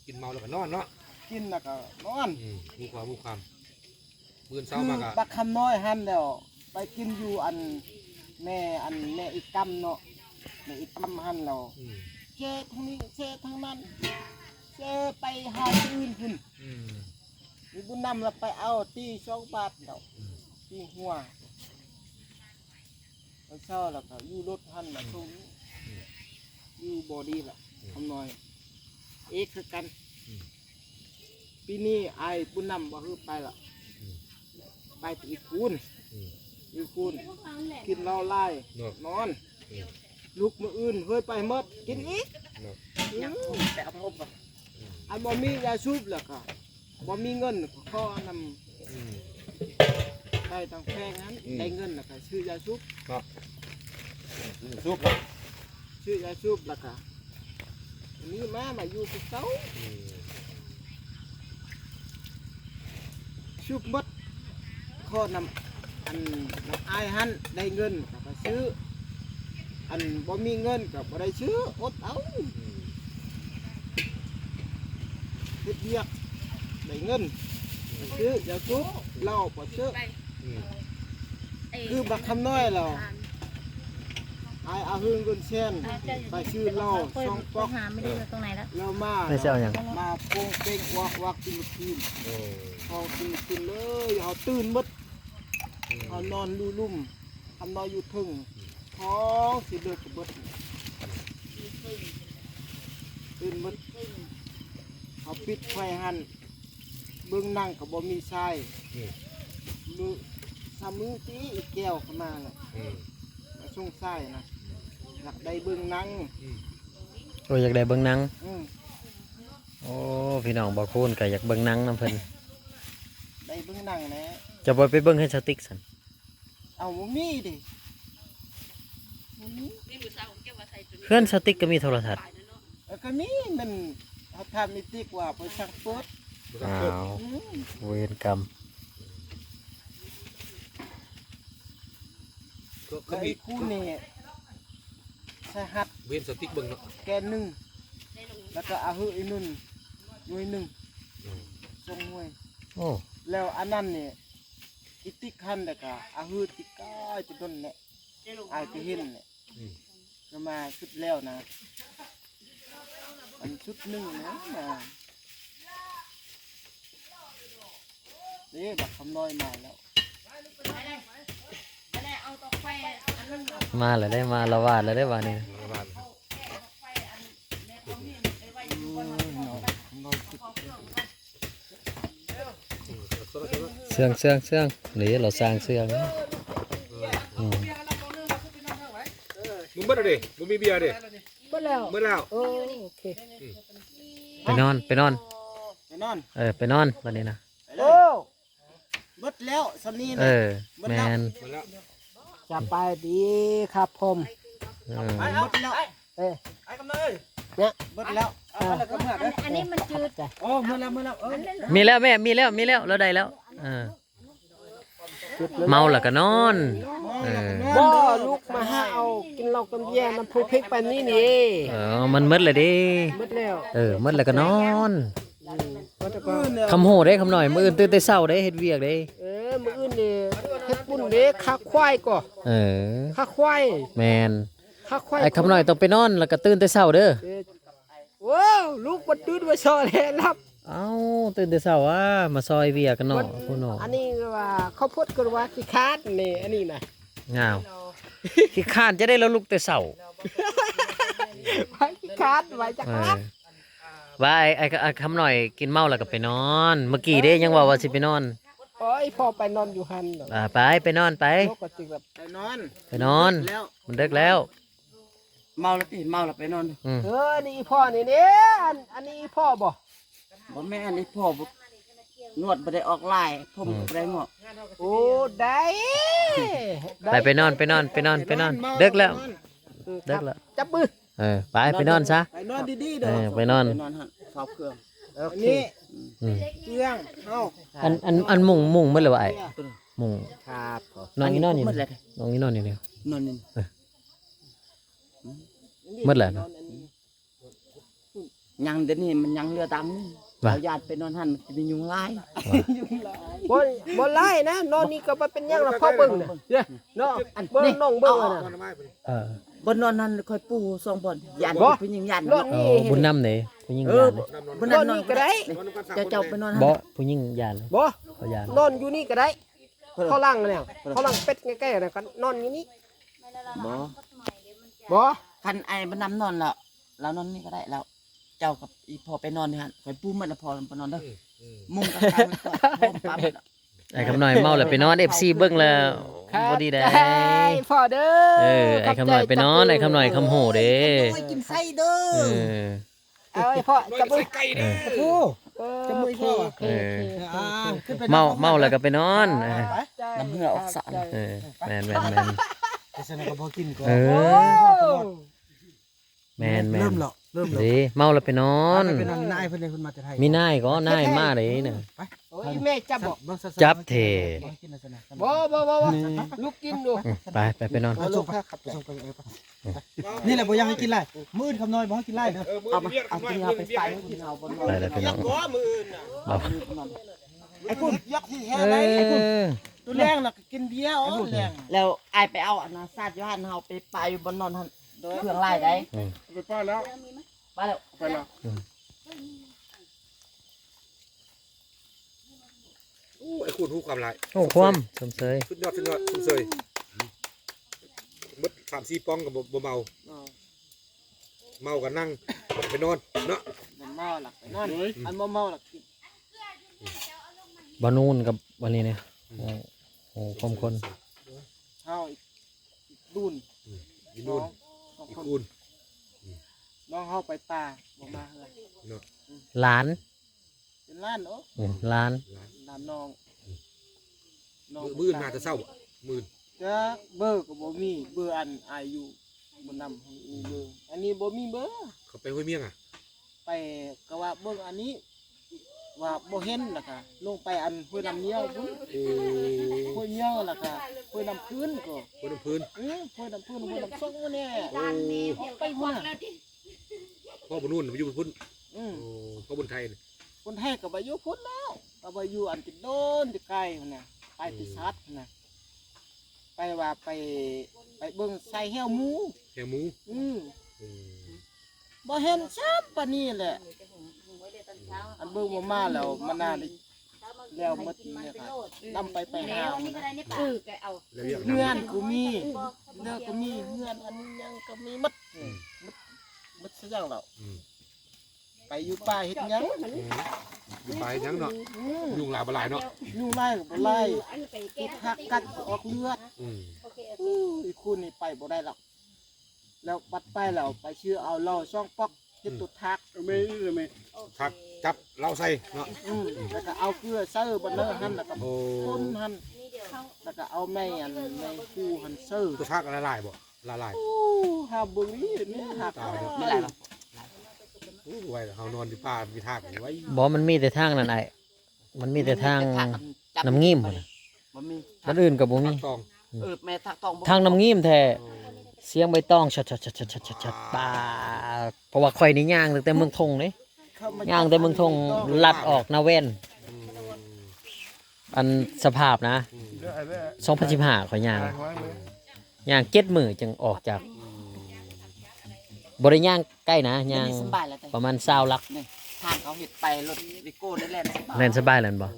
ກິນເມົາແລ້ວກໍນອນເນາະ. ກິນແລ້ວກໍນອນ. ອືມ ຮູ້ຄວາມ ຮູ້ຄວາມ. ມື້ເຊົ້າມາກໍ ບັກຄຳນ້ອຍຫັ້ນແລ້ວ ໄປກິນຢູ່ອັນ ແມ່ ອັນແມ່ອີກຳເນາະ ແມ່ອີກຳຫັ້ນແລ້ວ. ອືມ ແຊະທາງນີ້ແຊະທາງນັ້ນ ແຊະໄປຫາທີ່ອື່ນພຸ້ນ. ອືມ ມີບຸນນຳລະໄປເອົາຕີສອງບາດແລ້ວ. ອືມ ຕີຫົວ. ຕອນເຊົ້າລະກະຢູ່ລົດຫັ້ນລະ ອືມ ສົ່ງ ອືມ ຢູ່ບໍ່ດີລະ. ອືມ ຄຳນ້ອຍເອກຄືກັນ. ອືມ ປີນີ້ອ້າຍບຸນນຳບໍ່ຄືໄປລະ. ອືມ ໄປແຕ່ອີກຄູນ. ອືມ ອີກຄູນ ກິນເຫຼົ້າຫຼາຍ ເນາະ ນອນ. ອືມ ລຸກມື້ອື່ນເຮີ້ຍໄປໝົດ ກິນອີກ. ເນາະ ອືມ ໄປເອົາມາອົບ. ອືມ ອັນບໍ່ມີຢາສູບລະກະ ບໍ່ມີເງິນຂໍນຳ. ອືມ ໄປທາງແຂວງຫັ້ນ. ອືມ ໄດ້ເງິນລະກະຊື້ຢາສູບເນາະ. ຊື້ຢາສູບລະ ຊື້ຢາສູບລະກະ ອັນນີ້ມາ ມາຢູ່ຄືເກົ່າ. ອືມ ສູບໝົດ ຂໍນຳ ອັນ ນຳອ້າຍຫັ້ນ ໄດ້ເງິນກະໄປຊື້. ອັນບໍ່ມີເງິນກໍບໍ່ໄດ້ຊື້ ອົດເອົາ. ອືມ ເຮັດວຽກໄດ້ເງິນ ອືມ ຊື້ຢາສູບ ເຫຼົ້າບໍ່ຊື້. ອືມ ຄືບັກຄຳນ້ອຍລາວ ອ້າຍອາຫຶງເງິນແສນ ໄປຊື້ເຫຼົ້າສອງປອກ ເອີ ແລ້ວມາ ໄປຊື້ຫຍັງ? ມາໂປ່ງເປ່ງອວກວັກກິນມື້ຄືນ. ໂອ້ ເຮົາກິນມື້ຄືນເລີຍ ເຮົາຕື່ນໝົດ. ອືມ ເຮົານອນຢູ່ລຸ່ມ ຄຳນ້ອຍຢູ່ເທິງ ອືມ ທ້ອງຊິເລີກກະເບິດ ຕື່ນໝົດ. ເຮົາປິດໄຟຫັ້ນ ເບິ່ງໜັງກະບໍ່ມີຊາຍ. ອືມ ມື້ ສາມມື້ຕີອີກແກ້ວເຂົ້າມາລະ. ອືມ ມາສົ່ງຊາຍນະ ຢາກໄດ້ເບິ່ງໜັງ. ອືມ ໂອ້ ຢາກໄດ້ເບິ່ງໜັງ. ອືມ ໂອ້ ພີ່ນ້ອງ ບ່າວຄູນກະຢາກເບິ່ງໜັງນຳເພິ່ນ. ໄດ້ເບິ່ງໜັງແຫຼະ. ເຈົ້າບໍ່ໄປເບິ່ງເຮືອນສາວຕິກຊັ້ນ? ເອົາ ບໍ່ມີເດ ບໍ່ມີ. ເຮືອນສາວຕິກກໍມີໂທລະທັດ? ເອີ ກໍມີ. ມັນ ເຮົາຖາມອີຕິກວ່າບໍ່ສັ່ງເປີດ. ບໍ່ສັ່ງເປີດ. ອ້າວ ອືມ ເວນກຳ. ກໍ ກໍມີ ອີກຄູ່ນີ້ ສາຫັດ ເວນສາວຕິກເບິ່ງເນາະ ແກ່ໜຶ່ງ ແລ້ວກໍອາຫຶອີໜຶ່ງ ໜ່ວຍໜຶ່ງ. ອືມ ສອງໜ່ວຍ. ໂອ້ ແລ້ວອັນນັ້ນນີ້ ອີຕິກຫັ້ນ ແລ້ວກະອາຫືຕິກກາຍແຕ່ດົນແຫຼະ ອາຍກໍເຫັນແຫຼະ. ອືມ ກໍມາຊຸດແລ້ວນະ ອັນຊຸດໜຶ່ງນະ ມາ ເດ້ ບັກຄຳນ້ອຍມາແລ້ວ ມາແລ້ວເດ້ ມາລະວາດແລ້ວເດ້ບາດນີ້. ເຊື່ອງ ເຊື່ອງ ເຊື່ອງ ນີ້ລາວສ້າງເຊື່ອງ. ອືມ ມຶງເບິດແລ້ວເດ້ ບໍ່ມີເບຍເດ້. ເບິດແລ້ວ ເບິດແລ້ວ. ໂອເຄ ອືມ ໄປນອນ ໄປນອນ ໄປນອນ. ເອີ ໄປນອນບາດນີ້ນະ. ໂອ້ ເບິດແລ້ວ ສ່ຳນີ້ນະ. ເອີ ເບິດແລ້ວ ແມ່ນ ເບິດແລ້ວ. ສະບາຍດີຄັບຜົມ. ເອີ ເບິດແລ້ວ. ເອີ ອ້າຍກຳນຳເອີຍ ເນຍ ເບິດແລ້ວ. ເອີ ອັນ ອັນນີ້ມັນຈືດ. ໂອ້ ເບິດແລ້ວ ເບິດແລ້ວ. ເອີ ມີແລ້ວແມ່ ມີແລ້ວ ມີແລ້ວ ລາວໄດ້ແລ້ວ. ເອີ ເມົາແລ້ວກໍນອນ. ເອີ ບໍ່ ລູກມາຫາເອົາກິນເຫຼົ້າກັນເບຍນຳຜູ້ເພັກປານນີ້ນີ້. ເອີ ມັນໝົດແລ້ວເດ້ ໝົດແລ້ວ. ເອີ ໝົດແລ້ວກໍນອນ. ອືມ ຄຳຮູ້ເດ້ ຄຳນ້ອຍ ມື້ອື່ນຕື່ນແຕ່ເຊົ້າເດ້ ເຮັດວຽກເດ້. ເອີ ມື້ອື່ນນີ້ເຮັດບຸນເດ້ ຄາຄວາຍກໍ. ເອີ ຄາຄວາຍ. ແມ່ນ ຄາຄວາຍ. ໄອ້ຄຳນ້ອຍຕ້ອງໄປນອນ ແລ້ວກໍຕື່ນແຕ່ເຊົ້າເດີ. ເອີ ໂອ້ ລູກບໍ່ຕື່ນບໍ່ຊໍແລ້ວຫຼັບ. ເອົ້າ ຕື່ນແຕ່ເຊົ້າຫວາ ມາຊ່ອຍວຽກກັນເນາະ ຜູ້ນ້ອງ. ອັນນີ້ວ່າເຂົາໂພດກັນວ່າຂີ້ຄ້ານນີ້ ອັນນີ້ນະ. ອ້າວ ຂີ້ຄ້ານຈະໄດ້ລະລຸກແຕ່ເຊົ້າ ວ່າຂີ້ຄ້ານ ວ່າຈັກ ເອີ ວ່າໄອ້ ໄອ້ ໄອ້ຄຳນ້ອຍກິນເມົາແລ້ວກໍໄປນອນ. ເມື່ອກີ້ເດ້ຍັງເວົ້າວ່າຊິໄປນອນ. ໂອ້ຍ ພໍ່ໄປນອນຢູ່ຫັ້ນ. ອ່າ ໄປ ໄປນອນໄປ ລູກກໍຈຶ່ງແບບໄປນອນ ໄປນອນ ມັນເດິກແລ້ວ ມັນເດິກແລ້ວ. ເມົາແລ້ວຕິ ເມົາແລ້ວໄປນອນ. ອືມ ເອີ ນີ້ອີ່ພໍ່ນີ້ເດ້ ອັນ ອັນນີ້ອີ່ພໍ່ບໍ່? ບໍ່ແມ່ນ ອີ່ພໍ່ບໍ່ ໜວດບໍ່ໄດ້ອອກຫຼາຍ ຜົມ ອືມ ກໍບໍ່ໄດ້ງອກ. ໂອ້ ໄດ້ ໄດ້ ໄປ ໄປນອນ ໄປນອນ ໄປນອນ ໄປນອນ ເດິກແລ້ວ ເອີ ເດິກແລ້ວ ຈັບມື. ເອີ ໄປ ໄປນອນຊະ ໄປນອນດີໆເດີ. ເອີ ໄປນອນ ໄປນອນຫັ້ນ ເຝົ້າເຄື່ອງ. ໂອເຄ ອືມ ເຄື່ອງເຮົາ ອັນ ອັນ ອັນມຸງ ມຸງໝົດແລ້ວບໍ່ອ້າຍ? ມຸງ ຄັບ ນ້ອງອີ່ນອນຢູ່ນີ້ ນ້ອງອີ່ນອນຢູ່ນີ້ ນອນນີ້ ເອີ ໝົດແລ້ວເນາະ. ອືມ ຍັງ ດຽວນີ້ມັນຍັງເຫຼືອດຳໜຶ່ງ ວ່າ ເຮົາຢ້ານໄປນອນຫັ້ນມັນຈະມີຍຸງຫຼາຍ. ບໍ່ ບໍ່ຫຼາຍນະ ນອນນີ້ກໍບໍ່ເປັນຫຍັງລະ ພໍເບິ່ງນະ ເນາະ ອັນ ເບິ່ງ ນີ້ ນ້ອງເບິ່ງຫັ້ນນະ ເອີ ບ່ອນນອນນັ້ນຂ້ອຍປູສອງບ່ອນ ຢ້ານຜູ້ຍິງຢ້ານ ເນາະ ເອີ ບຸນນຳເດ້ ຜູ້ຍິງ ເອີ ຢ້ານເດ້ ບໍ່ນອນນີ້ກໍໄດ້ ເຈົ້າ ເຈົ້າໄປນອນ ບໍ່ ຜູ້ຍິງຢ້ານ ບໍ່ ເຂົາຢ້ານ ນອນຢູ່ນີ້ກໍໄດ້ ເຂົາຫຼັງແລ້ວ ເຂົາຫຼັງເປັດໃກ້ໆ ນະ ກໍນອນຢູ່ນີ້ ບໍ່ ບໍ່ ຄັນອ້າຍບຸນນຳນອນແລ້ວ ລາວນອນນີ້ກໍໄດ້ ແລ້ວເຈົ້າກັບອີ່ພໍ່ໄປນອນຢູ່ຫັ້ນ ຂ້ອຍປູໝົດລະ ພໍ່ໄປນອນເດີ ອືມ ມຸງກັບກາງ ພ້ອມປ້ຳ. ອ້າຍຄຳນ້ອຍເມົາແລ້ວໄປນອນ ເອັຟຊີເບິ່ງແລ້ວບໍ່ດີໄດ໋ ພໍ່ເດີ ເອີ ອ້າຍຄຳນ້ອຍໄປນອນ ຂອບໃຈ ອ້າຍຄຳນ້ອຍຄຳໂຫເດ້ ກິນໄຊເດີ ເອີ ເອົາໃຫ້ພໍ່ຈັບມື ເອີ ໂອ້ ຈັບມືພໍ່ ເອີ ອ່າ ເມົາ ເມົາແລ້ວກໍໄປນອນ ນ້ຳເຫື່ອອອກສາ ເອີ ແມ່ນໆໆ ເອີ ແມ່ນໆໆ ເລີ່ມແລ້ວ ເລີ່ມແລ້ວ ເດ້ ເມົາແລ້ວໄປນອນ ໄປນອນນາຍເພິ່ນເດ້ ເພິ່ນມາແຕ່ໄທ ມີນາຍກໍນາຍມາເດ້ນະ ໄປ ໂອ້ຍ ແມ່ຈັບບໍ່ ຈັບແທ້ ບໍ່ ບໍ່ ບໍ່ ບໍ່ ລູກກິນຢູ່ ໄປ ໄປ ໄປນອນ ສົ່ງໄປ ເອີ ໄປ ນີ້ແຫຼະ ບໍ່ຢາກໃຫ້ກິນຫຼາຍ ມື້ອື່ນຄຳນ້ອຍບໍ່ໃຫ້ກິນຫຼາຍເດີ ເອົາມາ ເອົາຕົວເອົາໄປໃສ່ເຮົາບໍ່ ໄປແລ້ວພີ່ນ້ອງ ມື້ອື່ນນະ ໄອ້ຄຸນ ຢາກຊິແຮໄດ ເອີ ໄອ້ຄຸນ ຕົວແລງນະກິນເບຍ ໂອ້ ແລງ ແລ້ວອ້າຍໄປເອົາອັນນັ້ນ ສາດຢູ່ຫັ້ນ ເຮົາໄປປາຢູ່ບ່ອນນອນຫັ້ນ ເຄື່ອງຫຼາຍໃດ ອືມ ໄປປາແລ້ວ ປາແລ້ວ ໄປແລ້ວ ອືມ ໂອ້ ໄອ້ຄູນຮູ້ຄວາມຫຼາຍ ໂອ້ ຄວາມ ຊົມເຊີຍ ສຸດຍອດ ສຸດຍອດ ຊົມເຊີຍ ໝົດສາມສີ່ປ່ອງກໍບໍ່ ບໍ່ເມົາ ເມົາກໍນັ່ງ ໄປນອນເນາະ ບໍ່ເມົາລະໄປນອນ ອັນບໍ່ເມົາລະກິນ ບ່າວນູນກັບອັນນີ້ນະ ອືມ ໂອ້ ຄວາມຄົນ ເຮົາອີກ ອີກດຸນ ອືມ ອີກດຸນ ສອງ ສອງ ອີກ ຄົນ ຄູນ ອືມ ນ້ອງເຮົາໄປປ່າ ບໍ່ມາເຮືອນ ເນາະ ອືມ ຫຼານ ເປັນຫຼານ ໂອ້ ອືມ ຫຼານ ຫຼານນ້ອງ ອືມ ມື້ອື່ນມາແຕ່ເຊົ້າ ມື້ອື່ນ ຈັກເບີກໍບໍ່ມີ ເບີອັນອາຍຢູ່ ບໍ່ນຳໃຫ້ມີເບີ ອັນນີ້ບໍ່ມີເບີ ເຂົາໄປຫ້ວຍມຽງອະ ໄປກໍວ່າເບິ່ງອັນນີ້ ວ່າບໍ່ເຫັນ ແລ້ວກໍລົງໄປອັນຫ້ວຍນ້ຳຍຽວພຸ້ນ ໂອ້ ຫ້ວຍຍຽວ ແລ້ວກໍຫ້ວຍນ້ຳພື້ນກໍ ຫ້ວຍນ້ຳພື້ນ ເອີ ຫ້ວຍນ້ຳພື້ນ ຫ້ວຍນ້ຳສົກໝູ່ແນ່ ໂອ້ ໄປພຸ້ນນະ ພໍ່ບຸນນູນໄປຢູ່ພຸ້ນ ອືມ ໂອ້ ພໍ່ບຸນໄທ ຄົນໄທກໍໄປຢູ່ພຸ້ນແລ້ວ ກໍໄປຢູ່ອັນຕິດໂດນຕິດໄກພຸ້ນນະ ໄປຕິດ ອືມ ສັດນະ ໄປວ່າໄປ ໄປເບິ່ງໃສ່ແຫ້ວໝູ ແຫ້ວໝູ ອືມ ອືມ ບໍ່ເຫັນຊ້ຳປານນີ້ແຫຼະ ອັນເບິ່ງບໍ່ມາແລ້ວ ມານານ ແລ້ວໝົດນີ້ນະ ນຳໄປ ໄປຫາ ເອີ ເຮືອນກໍມີ ເຮືອນກໍມີ ເຮືອນອັນຫຍັງກໍມີໝົດ ອືມ ໝົດ ໝົດຊະຢ່າງແລ້ວ ອືມ ໄປຢູ່ປ່າເຮັດຫຍັງ ອືມ ຢູ່ປ່າເຮັດຫຍັງເນາະ ອືມ ຍຸງຫຼາຍບໍ່ຫຼາຍເນາະ ຍຸງຫຼາຍກໍບໍ່ຫຼາຍ ຖືກຫັກກັດອອກເລືອດ ອືມ ອູ້ຍ ອີ່ຄູນນີ້ໄປບໍ່ໄດ້ດອກ ແລ້ວບັດໄປແລ້ວໄປຊື້ເອົາເຫຼົ້າສອງປ໋ອກ ເຮັດ ອືມ ຕົວທາກ ເອົາແມ່ ເອົາແມ່ ທາກຈັບເຫຼົ້າໃສ່ເນາະ ອືມ ແລ້ວກໍເອົາເກືອໃສ່ບັດເລີຫັ້ນ ແລ້ວກໍ ໂອ້ ຄົນຫັ້ນ ແລ້ວກໍເອົາໄມ້ອັນ ໄມ້ຄູ່ຫັ້ນໃສ່ ຕົວທາກຫຼາຍໆບໍ່? ຫຼາຍໆ ໂອ້ ຫາເບິ່ງນີ້ ນີ້ຫາ ຕາຍແລ້ວ ມີຫຼາຍບໍ່? ໂອ້ ໄວ້ເຮົານອນຢູ່ປ່າມີທາກໄວ້ ບໍ່ ມັນມີແຕ່ທາງນັ້ນອ້າຍ ມັນມີແຕ່ທາງ ມັນມີແຕ່ທາງອັນຈັບ ນ້ຳງີມພຸ້ນນະ ບໍ່ມີ ທາງ ບ່ອນອື່ນກໍບໍ່ມີ ທາງຕອງ ອືມ ເອີ ແມ່ນທາງຕອງບໍ່ ທາງນ້ຳງີມແທ້ ໂອ້ ສຽງໃບຕອງຊັດໆໆໆໆ ປາ ເພາະວ່າຂ້ອຍນີ້ຍ່າງຕັ້ງແຕ່ເມືອງທົງເດ້ ຍ່າງແຕ່ເມືອງທົງ ລັດອອກນາແວ່ນ ອືມ ອັນສະພາບນະ ອືມ ສອງພັນສິບຫ້າຂ້ອຍຍ່າງ ຍ່າງເຈັດມື້ຈຶ່ງອອກຈາກ ອືມ ບໍ່ໄດ້ຍ່າງໃກ້ນະ ຍ່າງ ດຽວນີ້ສະບາຍແລ້ວເດ້ ປະມານຊາວຫຼັກ ນີ້ ທາງເຂົາເຮັດໄປລົດວີໂກ້ໄດ້ແລ່ນສະບາຍ ແລ່ນສະບາຍແລ້ວແມ່ນບໍ່?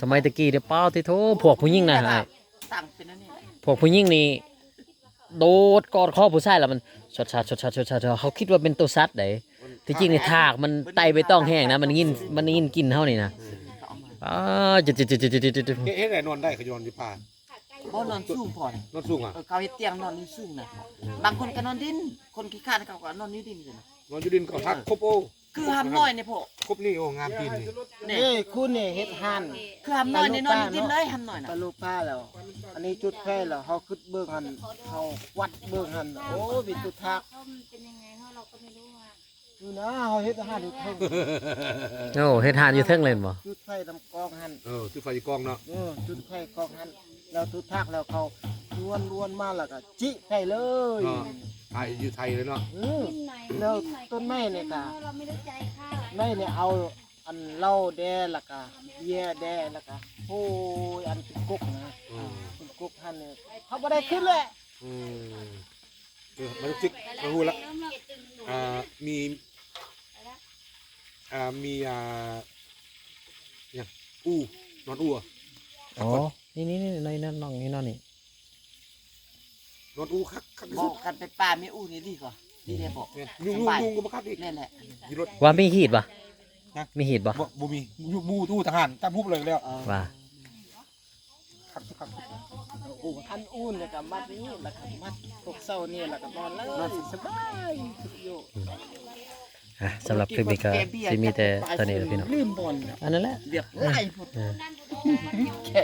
ສະໄໝແຕ່ກີ້ເດ້ ປາດຕິໂທ ພວກຜູ້ຍິງນະ ແຕ່ວ່າ ອ້າຍ ຕັ້ງເປັນອັນນີ້ແຫຼະ ພວກຜູ້ຍິງນີ້ ໂດດກອດຄໍຜູ້ຊາຍ ແລ້ວມັນຊອດຊາດ ຊອດຊາດ ຊອດຊາດ ເຮົາຄິດວ່າເປັນໂຕສັດໃດ໋ ທີ່ຈິງນີ້ທາກມັນໄຕ່ໃບຕອງແຫ້ງນະ ມັນຍິນ ມັນໄດ້ຍິນກິ່ນເຮົານີ້ນະ ອືມ ອ້າ ເຮັດໃດນອນໄດ້ ເຂົາຢູ່ ນອນຢູ່ປ່າ ບໍ່ ນອນສູງພໍນະ ນອນສູງຫວາ? ເອີ ເຂົາເຮັດຕຽງນອນຢູ່ສູງນະ ບາງຄົນກໍນອນດິນ ຄົນຂີ້ຄ້ານເຂົາກໍນອນຢູ່ດິນ ນອນຢູ່ດິນກໍຮັກຄົບ ໂອ້ ຄືຫຳນ້ອຍນີ້ພໍ່ ຄົບນີ້ ໂອ້ ງາມຕີນນີ້ ນີ້ ນີ້ ຄູນນີ້ເຮັດຮ້ານ ຄືຫຳນ້ອຍນີ້ນອນຢູ່ດິນເລີຍ ຫຳນ້ອຍນະ ຕາລູກປ້າແລ້ວ ອັນນີ້ຈຸດໄຟແລ້ວ ເຮົາຄຶດເບິ່ງຫັ້ນ ເຮົາກວາດເບິ່ງຫັ້ນ ໂອ້ ມີຕຸທາກ ເປັນຍັງໄງເນາະ ເຮົາກໍໄມ່ຮູ້ວ່າ ຢູ່ນະ ເຮົາເຮັດຮ້ານຢູ່ເທິງ ໂອ້ ເຮັດຮ້ານຢູ່ເທິງເລີຍແມ່ນບໍ່? ຈຸດໄຟນຳກອງຫັ້ນ ເອີ ຈຸດໄຟຢູ່ກອງເນາະ ເອີ ຈຸດໄຟກອງຫັ້ນ ແລ້ວຕຸທາກແລ້ວເຂົາລວນໆມາ ແລ້ວກໍຈິໄຟເລີຍ ເນາະ ຂາຍຢູ່ໄທເລີຍເນາະ. ອືມ ແລ້ວຕົ້ນໄມ້ນີ້ກະ ໄມ້ນີ້ເອົາອັນເຫຼົ້າແດ່ ແລ້ວກະເບຍແດ່ ແລ້ວກະ ໂອ້ຍ ອັນເປັນກົກນະ ອືມ ເປັນກົກຫັ້ນ ເຮົາບໍ່ໄດ້ຂຶ້ນແຫຼະ. ອືມ ເອີ ມາຈຸກ ມາຮູ້ລະ ອ່າ ມີ ອ່າ ມີ ອ່າ ຫຍັງ ອູ ນອນອູ ອໍ ນີ້ໆໆ ໃນນັ້ນ ນ້ອງ ນີ້ ນອນນີ້ ນອນອູຄັກ ຄັກທີ່ສຸດ. ບໍ່ ຄັນໄປປ່າມີອູນີ້ດີກວ່າ ດີແດ່ບໍ່ ແມ່ນ ຍຸງ ຍຸງ ຍຸງກໍບໍ່ຄັກອີກ ແມ່ນແຫຼະ ຢູ່ລົດ ວ່າມີຮີດບໍ່? ຮະ ມີຮີດບໍ່? ບໍ່ ບໍ່ມີ ຢູ່ ອູທະຫານ ຈັບຮູບເລີຍແລ້ວ ເອີ ວ່າ ຄັກ ຄັກ ຄັກ ໂອ້ ຄັນອຸ່ນ ແລ້ວກໍມັດນີ້ ແລ້ວກໍມັດພວກເສົານີ້ ແລ້ວກໍນອນເລີຍ ສະບາຍ ຢູ່ ອ່ະ ສຳລັບຄລິບນີ້ກໍຊິມີແຕ່ເທົ່ານີ້ແຫຼະພີ່ນ້ອງ ລືມບ່ອນ ອັນນັ້ນແຫຼະ ວຽກຫຼາຍໂພດ ເອີ